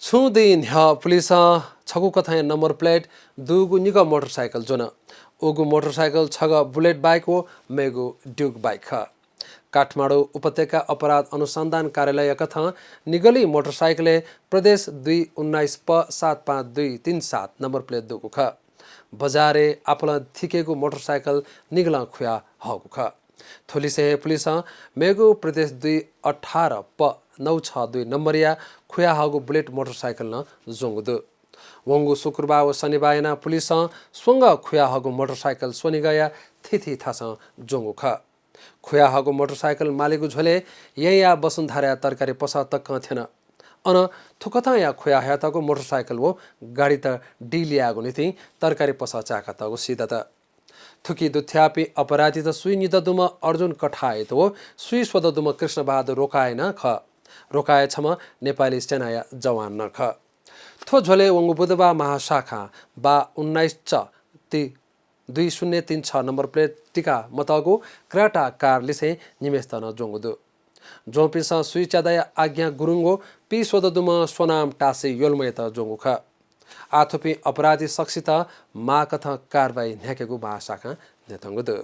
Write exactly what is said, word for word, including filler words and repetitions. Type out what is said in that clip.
छुं दिं न्ह्यः पुलिसं छगू कथंया नम्बर प्लेट दुगु निगः मोटरसाइकल ज्वन। उगु मोटरसाइकल छगः बुलेट बाइक व मेगु ड्युक बाइक खः। काठमाडौं उपत्यका अपराध अनुसन्धान कार्यालय कथं निगलय् मोटरसाइकलय् प्रदेश दुई उन्नाइस प सात पाँच दुई तीन सात नम्बर प्लेट दुगु खः। बजारय् आपालं थिकेगु मोटरसाइकल निगलं खुया हःगु खः। थुलिसे हे पुलिसं मेगु प्रदेश दुई अठार प नौ छ दुई नम्बरया खुया हःगु बुलेट मोटरसाइकल नं ज्वंगु दु। वंगु शुक्रबार व शनिबार यानाः पुलिसं स्वंगः खुया हःगु मोटरसाइकल स्वनिगःया थीथी थासं ज्वंगु खः। खुया हःगु मोटरसाइकल मालिकगु झ्वलय् येँया वसुन्धराया तरकारी पसः तकं थ्यन। अन थुकथंया खुया हयातःगु मोटरसाइकल व गाडीत डिल यायेगु निंतिं तरकारी पसः चाय्‌कातःगु सीदत। थुकी दुथ्याःपिं अपराधीत स्वीं निदँ दुम्ह अर्जुन कठायत व स्वीं स्वदँ दुम्ह कृष्णबहादुर रोकाय नं खः। रोकाय छम्ह नेपाली सेनाया जवान नं खः। थ्व झ्वलय् वंगु बुधबार महाशाखां बा उन्नाइस च ति दुई शून्य तीन छ नम्बर प्लेट तिका मतःगु क्रेटा कार लिसें निम्हेसित नं ज्वंगु दु। ज्वंपिन्सं स्वीं च्यादँया आज्ञा गुरुङ व पीस्वदँ दुम्ह स्वनाम टासी योल्मयत ज्वंगु खः। आः थुपिं अपराधी शख्सयात माःकथं कारवाही न्ह्याकेगु महाशाखां न्ह्यथंगु दु।